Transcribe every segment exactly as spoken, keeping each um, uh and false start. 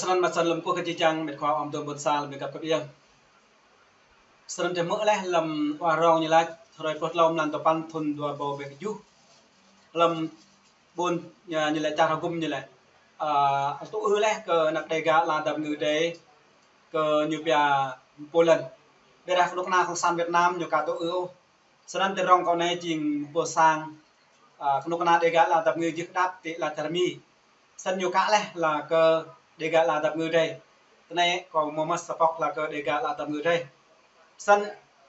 Snăn mơ̆ snăn lăm kơ čih čang mĕt khua ăm tơm ƀôn sang lăm găp kơ ƀiăng. Snăn tơmơ̆ leh lăm wa rong ñu lač, hrơi pluh tlâo mlan tơpăn thŭn dua ƀâo ƀĕ kjuh. Lăm ƀôn ñu, ñu lĕ čar hgŭm ñu lĕ. A, tŭ ư leh kơ anak Đêga ala dap ngư drei kơ ñu pia Poland. Ƀiă dah kơnuk kơna Cộng sản Việt Nam ñu ka tŭ ư ôh. Snăn tơdrong kâo anei jing pô sang, a, kơnuk kơna Đêga ala dap ngư jih đăp ti ala čar Mi. Snăn ñu kă leh la kơ Đêga ala dap ngư drei. Tơ anei kâo mâo mơ̆ sa pŏk la kơ Đêga ala dap ngư drei. Snăn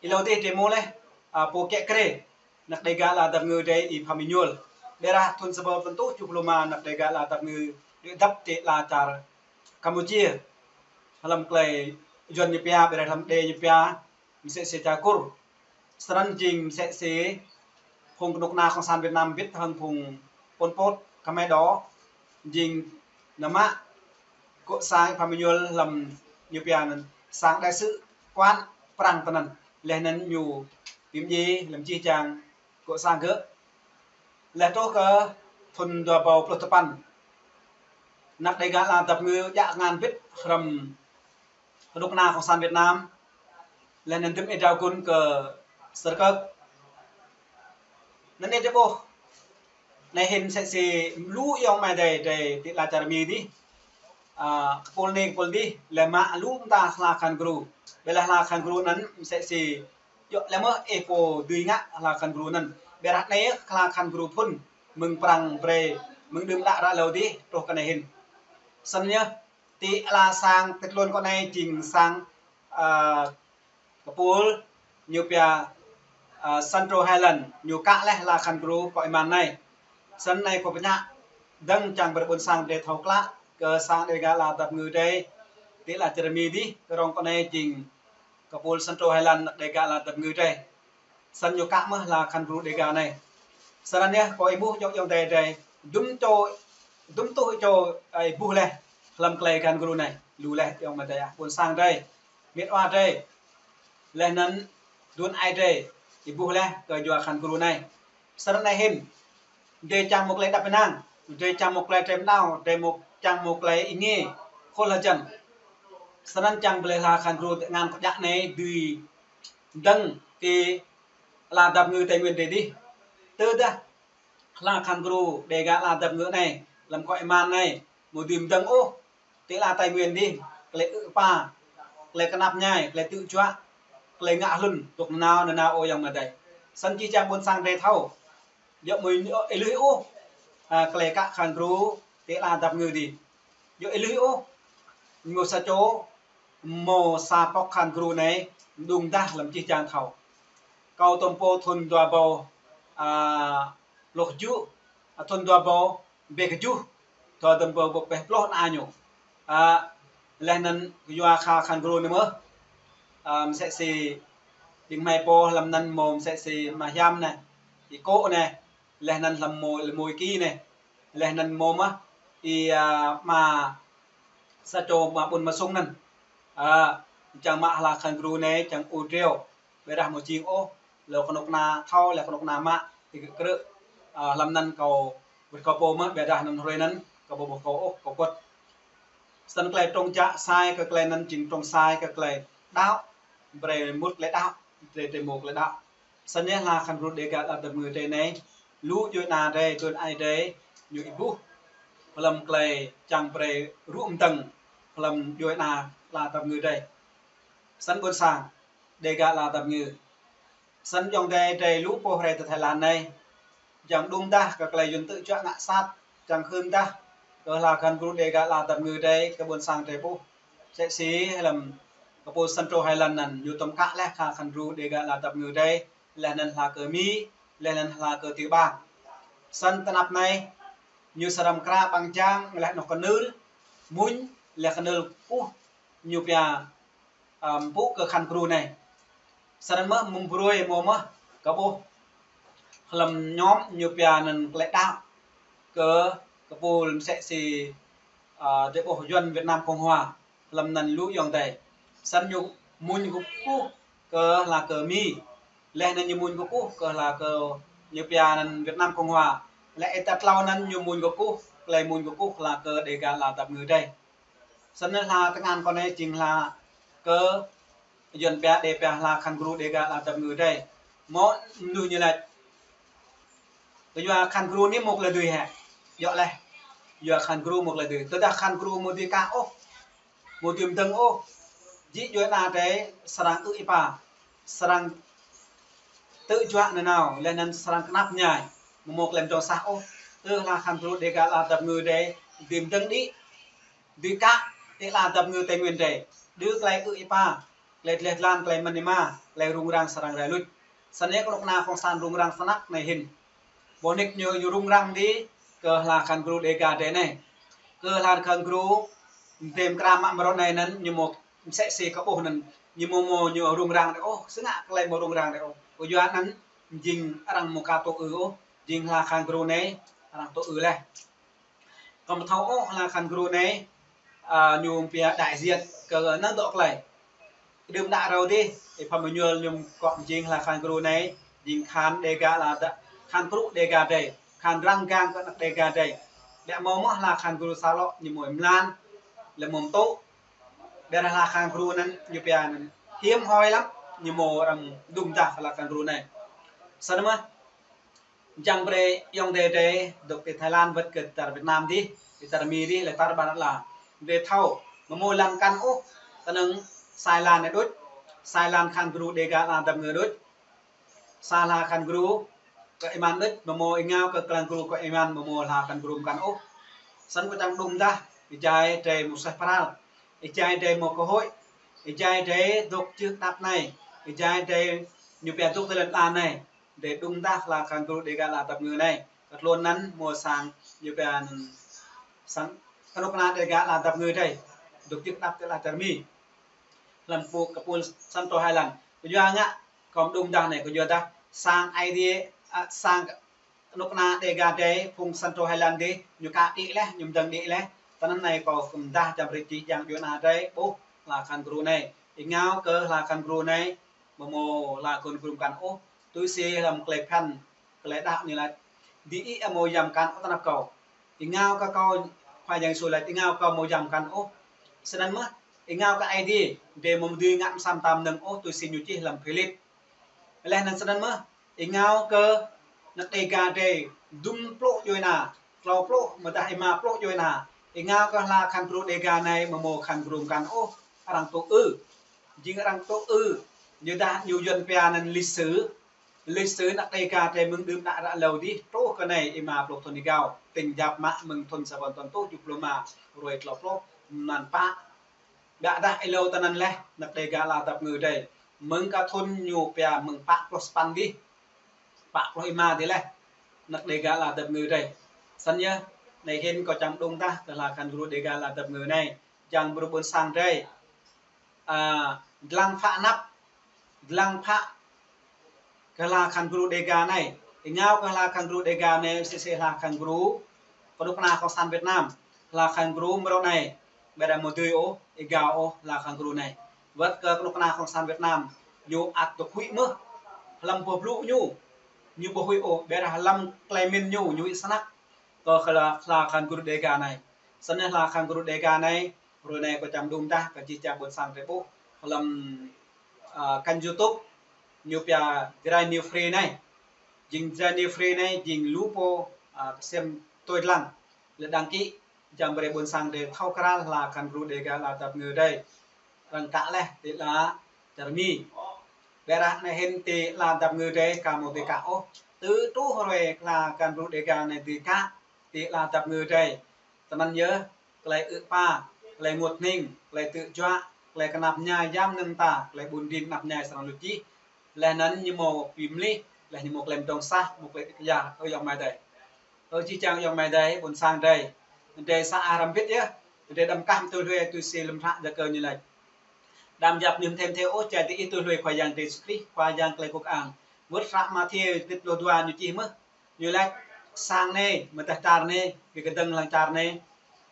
êlâo dih drei mâo leh, a, pô kiă kriê anak Đêga ala dap ngư drei Y Pha Êmanuel. Ƀiă dah thŭn sa ƀâo păn êtuh kjuh pluh ma anak Đêga ala dap ngư đuĕ dăp ti ala čar Campuchia. Hlăm klei Yuăn ñu pia, ƀiă dah hlăm Êđê ñu pia, msĕ si čar Kur. Snăn jing msĕ si phung kơnuk kơna Cộng sản Việt Nam mbĭt hăng phung Pol Pot, Khmer đŏ, jing nao mă gŏ sang Y Pha Êmanuel hlăm ñu pia anăn sang đại sứ quán Prăng tơ anăn. Leh anăn ñu bi mdjiê hlăm jih jang gŏ sang gơ̆. Leh truh kơ thŭn dua ƀâo pluh tơpăn, anak Đêga ala dap ngư djă kngan mbĭt hrăm kơnuk kơna Cộng sản Việt Nam, leh anăn dưm êdrao gun kơ Sơrkơk. Anăn drei ƀuh, anei hĭn msĕ si lu ayŏng amai adei drei ti ala čar Mi dih. A, kơpul anei kơpul dih, leh mă lu mta hla khăn gru. Ƀiă leh hla khăn gru anăn msĕ si yua leh mơ̆ ih pô dưi ngă hla khăn gru anăn. Ƀiă dah anei hla khăn gru phŭn mơ̆ng Prăng brei, mơ̆ng đưm đă ră lâo dih truh kơ anei hĭn. Snăn yơh, ti ala sang ti tluôn kâo anei jing sang, a, kơpul ñu pia, a, Central Highland, ñu kă leh hla khăn gru kơ êman anei. Snăn anei kâo pơñă dơ̆ng čiăng brei ƀôn sang drei thâo klă kơ sang Đêga ala dap ngư drei ti ala čar Mi dih, kơ rŏng kâo anei jing kơpul Central Highland anak Đêga ala dap ngư drei. Snăn ñu kă mơ̆ hla khăn gru Đêga anei. Snăn yơh kâo êmuh ayŏng, ayŏng adei drei, dŭm čô, dŭm tuh čô, a, êbuh leh hlăm klei khăn gru anei. Lu leh ayŏng amai adei ah, ƀôn sang drei, mĕt wa drei, leh anăn aduôn aê drei êbuh leh kơ yua khăn gru anei. Snăn anei hĭn, drei čiăng mâo klei êđăp ênang, drei čiăng mâo klei trem đao, drei mâo, čiăng mâo klei êngiê khul hơjăn. Snăn čiăng brei hla khăn gru ti anăn kâo djă anei dưi mdơ̆ng ti ala dap ngư Tây Nguyên drei dih. Tơdah hla khăn gru Đêga ala dap ngư anei, hlăm kơ êman anei, mâo dưi mdơ̆ng ôh ti ala Tây Nguyên dih, klei ư̆ kơpa, klei knap mñai, klei tŭ juă, klei ngă hlŭn, dôk nanao, nanao ôh ayŏng amai adei. Snăn jih jang ƀôn sang drei thâo. Yua mâo êlưih ôh, a, klei kă khăn gru ti ala dap ngư dih. Yua êlưih ôh, mâo sa čô, mâo sa pŏk khăn gru anei, mđung dah hlăm jih jang thâo. Kâo tơm pô thŭn dua ƀâo, a, pluh kjuh, a, thŭn dua ƀâo ƀĕ kjuh, dua tơm pô ƀơ̆ peh pluh ană ñu. A, leh anăn yua hla khăn gru anei mơh, a, msĕ si ƀing hmei pô hlăm anăn mâo msĕ si ama Hiam anei, Y Kô̆ anei, leh anăn hlăm mâo Y Lêmui Ki anei, leh anăn mâo mơh Y, a, ama sa čô ama ƀuôn Ama Sung anăn. A, čiăng mă hla khăn gru anei, čiăng ur driâo. Ƀiă dah mâo jing ôh, leh kơnuk kơna thâo, leh kơnuk kơna mă, ti kơ krư̆, a, hlăm anăn kâo wơ̆t kâo pô mơh, ƀiă dah anăn hruê anăn, kâo ƀu ƀuh kâo ôh, kâo kŭt. Snăn klei trông čă sai kơ klei anăn jing trông sai kơ klei đăo, brei mŭt klei đăo, drei, drei mâo klei đăo. Snăn yơh hla khăn gru Đêga ala dap ngư drei anei, lu djuê ana drei, aduôn aê drei, ñu êbuh hlăm klei čiăng brei rŭ mdơ̆ng hlăm djuê ana ala dap ngư drei. Snăn ƀôn sang Đêga ala dap ngư. Snăn ayŏng adei drei lu pô rai ti Thái Lan anei, čiăng mđung dah kơ klei Yuăn tŭ juă ngă sat, čiăng hưn dah kơ hla khăn gru Đêga ala dap ngư drei kơ ƀôn sang drei ƀuh. Msĕ si hlăm kơpul Central Highland anăn, ñu tơm kă leh hla khăn gru Đêga ala dap ngư drei, leh anăn hla kơ Mi, leh anăn hla kơ Tiểu Bang. Snăn tơ anăp anei, ñu srăng mkra ƀăng jang leh anôk knưl, mmuñ, leh knưl kơkuh, ñu pia, a, mpŭ kơ khăn gru anei. Snăn mơh mơ̆ng brui mâo mơh kâo ƀuh hlăm nhóm ñu pia anăn klei đăo kơ kơpul msĕ si, a, drei ƀuh Yuăn Việt Nam Cộng Hòa, hlăm anăn lu ayŏng adei. Snăn ñu mmuñ kơkuh kơ hla kơ Mi. Leh anăn ñu mmuñ kơkuh kơ hla kơ ñu pia anăn Việt Nam Cộng Hòa. Leh êta tlâo anăn ñu mmuñ kơkuh, klei mmuñ kơkuh hla kơ Đêga ala dap ngư drei. Snăn hla tơngan kâo anai jing hla kơ Yuăn pia, Đê pia hla khăn gru Đêga ala dap ngư dih. Mơ̆ mnuih ñu laĭ, kyua khăn gru anai mơ̆ klei dưi hĕ. Djơ̆ laih. Kyua khăn gru mơ̆ klei dưi. Tơdah khăn gru mơ̆ dưi kă ôh, mơ̆ dưi mdơ̆ng ôh, jih djuai ana dih srăng ư̆ êpa, srăng tơjuă nanao, leh anăn srăng knap mơñai, mơ̆ mơ̆ klei mdơ̆ng sah ôh. Tơ hla khăn gru Đêga ala dap ngư dih dưi mdơ̆ng đĭ, dưi kă ti ala dap ngư Tây Nguyên dih. Đơ klei ư̆ êpa, klei dleh dlan, klei mĭn êma, klei rŭng răng srăng rai luč. Snăn kơnuk kơna cộng sản rŭng răng snăk anai hĭn. Ƀô̆ nik ñu, ñu rŭng răng đĭ kơ hla khăn gru Đêga dih anai. Kơ hla khăn gru, mdê mkra mă mrô anai anăn ñu mơ̆ msĕ si kơ ƀuh anăn, ñu mơ̆ mơ̆ ñu rŭng răng dih ôh, sngă klei mơ̆ rŭng răng dih ôh. Kyua anăn jing arăng mơ̆ ka tŭ ư ôh, jing hla khăn gru anai arăng tŭ ư laih. Kâo mơ̆ thâo ôh hla khăn gru anai, a, ñu pia đại diện kơ năng dŏ klei. Đưm đă râo dih, ih phăm mơñuôl ñu kŏ jing hla khăn gru anai, jing khăn Đêga ala dap, khăn gru Đêga dih, khăn răng gang kơ anak Đêga dih. Lĕ mơ̆ mơ̆ hla khăn gru sa lŏ ñu mơ̆ mlan, lĕ mơ̆ mtŭ. Ƀiădah hla khăn gru anăn ñu pia anăn hiếm hoi lắm, ñu mơ̆ arăng đŭm dah hla khăn gru anai. Snăn mơ̆, čiăng brei ayŏng adei dih dôk ti Thái Lan wơ̆t kơ tar Việt Nam dih, ti tar Mi dih, lĕ tar ƀar ala. Dih thâo, mơ̆ mơ̆ lăn kăn ôh, tơnăng sa lăn anai đôč, sa lăn khăn gru Đêga ala dap ngư đôč. Sa hla khăn gru kơ êman đôč, mơ̆ mơ̆ êngao kơ khăn gru kơ êman, mơ̆ mơ̆ hla khăn gru mkăn ôh. Snăn kâo čiăng đŭm dah, êjai dih mơ̆ suaih pral, êjai dih mơ̆ kơhôč, êjai dih dôk čư̆ đăp anai, êjai dih ñu pia dôk ti lăn ala anai. Dih đŭm dah hla khăn gru Đêga ala dap ngư anai. Kơ tluôn anăn mơ̆ sang ñu pia anăn sang kơnuk kơna Đêga ala dap ngư dih dôk čư̆ đăp ti ala čar Mi. Hlăm pŭ kơ pŭl Santo Hailan. Kyua ngă kâo mơ̆ đŭm dah anai, kyua dah sang Aê Diê, a, sang kơnuk kơna Đêga dih, phung Santo Hailan dih, ñu kă đĭ laih, ñu mdơ̆ng đĭ laih. Tơnăn anai kâo kơ mdah čiăng brei jih jang djuai ana dih ƀuh hla khăn gru anai. Êngao kơ hla khăn gru anai, mơ̆ mơ̆ hla khăn gru mkăn ôh. Tui si hlăm klei phiăn, klei đăo ñu laĭ, dih ih amâo yam mkăn ôh tơnap kâo. Êngao kơ kâo, Khua Yang Yêsu laĭ, êngao kâo amâo yam mkăn ôh. Snăn mơ̆, êngao kơ Aê Diê, dih mơ̆ dưi ngă msăm tam nơ̆ng ôh tui si ñu čih hlăm Philip. Leh anăn snăn mơ̆, êngao kơ anak Đêga dih dŭm pluh djuai ana, tlâo pluh, amâodah êma pluh djuai ana. Êngao kơ hla khăn gru Đêga anai mơ̆ mơ̆ khăn gru mkăn ôh, arăng tŭ ư. Jing arăng tŭ ư, ñu dah ñu Yuăn pia anăn lịch sử. Lịch sử anak Đêga dih mơ̆ng đưm đă ră êlâo dih, truh kơ anai êma pluh thŭn êgao, tĭng yap mă mơ̆ng thŭn sa êbâo tŭn tŭ juh pluh êma, hruê tlâo pluh, mlan pă. Ƀiădah êlâo tơnăn leh, anak Đêga ala dap ngư dih. Mơ̆ng kơ thŭn ñu pia mơ̆ng pă pluh sa păn dih, pă pluh êma dih leh, anak Đêga ala dap ngư dih. Snăn yơh, anai hĭn kâo čiăng đŭm dah kơ hla khăn gru Đêga ala dap ngư anai, čiăng brei ƀuôn sang dih, a, dlăng phă anăp, dlăng phă kơ hla khăn gru Đêga anai. Êngao kơ hla khăn gru Đêga anai, msĕ si hla khăn gru kơnuk kơna cộng sản Việt Nam. Hla khăn gru mrô anai, ƀiădah mơ̆ dưi ôh, êgao ôh hla khăn gru anai. Wơ̆t kơ kơnuk kơna cộng sản Việt Nam, ñu ăt dôk huĭ mơh. Hlăm boh blŭ ñu, ñu ƀu huĭ ôh, ƀiădah hlăm klei mĭn ñu, ñu huĭ snăk kơ hla, hla khăn gru Đêga anai. Snăn hla khăn gru Đêga anai, hruê anai kâo čiăng đŭm dah kơ jih jang ƀuôn sang dih ƀuh hlăm, a, kênh YouTube, ñu pia Jrai New Free anai. Jing Jrai New Free anai, jing lu pô, a, ksiêm tui dlăng, leh đăng ký, čiăng brei ƀuôn sang dih thâo krăn hla khăn gru Đêga ala dap ngư dih. Arăng kă leh ti ala čar Mi. Ƀiădah anai hĭn ti ala dap ngư dih ka mơ̆ dưi kă ôh. Tơ truh hruê hla khăn gru Đêga anai dưi kă ti ala dap ngư dih. Tơnăn yơh, klei ư̆ êpa, klei ênguôt hnĭng, klei tơjuă, klei knap mơñai yam mơnơ̆ng mơta, klei ƀun rin knap mơñai srăng luč jih. Leh anăn ñu mơ̆ bi mlih, leh ñu mơ̆ klei mdơ̆ng sah, mơ̆ klei kơyar, ơ ayŏng amai adei. Ơ jih jang ayŏng amai adei, ƀuôn sang dih. Dih sa arăng bĭt yơh, dih đăm kah mtui hlue tui si lơ̆m hră Yakơ ñu laĭ. Đăm yap ñu mthê mthê ôh, čai ti ih tui hlue Khua Yang Yêsu Krist, Khua Yang klei kơkuh kơang. Wơ̆t hră Mathiơ kdrêč pluh dua ñu čih mơh. Ñu laĭ, sang anai, amâodah čar anai, bi kdơ̆ng hlăm čar anai,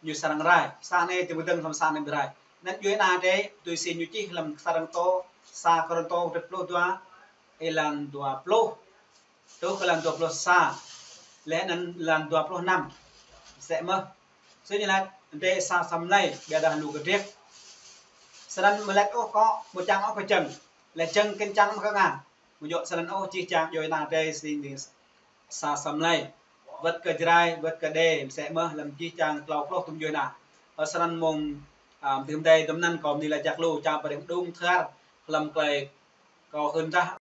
ñu srăng rai. Sang anai, bi kdơ̆ng hlăm sang anai bi rai. Anăn djuai ana dih, tui si ñu čih hlăm sa Kôrantô, sa Kôrantô kdrêč pluh dua, êlan dua pluh truh kơ êlan dua pluh sa, leh anăn êlan dua pluh năm. Msĕ mơh. Sĭt ñu laĭ, Adai sa Samlai, ƀiădah lu kơdrĕk. Snăn mơlĕt ôh kơ, mơ̆ čang ôh kơ jơ̆ng. Lĕ jơ̆ng kơnčăng mơ̆ kơ ngă. Mơ̆ yua snăn ôh jih jang djuai ania adai sing ni sa Samlai. Wơ̆t kơ Jrai, wơ̆t kơ Êđê, msĕ mơ̆n hlăm jih jang klâo pluh tơm djuai ania. Ơ snăn mơ̆ng, a, mơ̆ng adai dŭm anăn kâo mơni lač jăk lu, čang brơi mđung thar, hlăm klei kâo hưn rah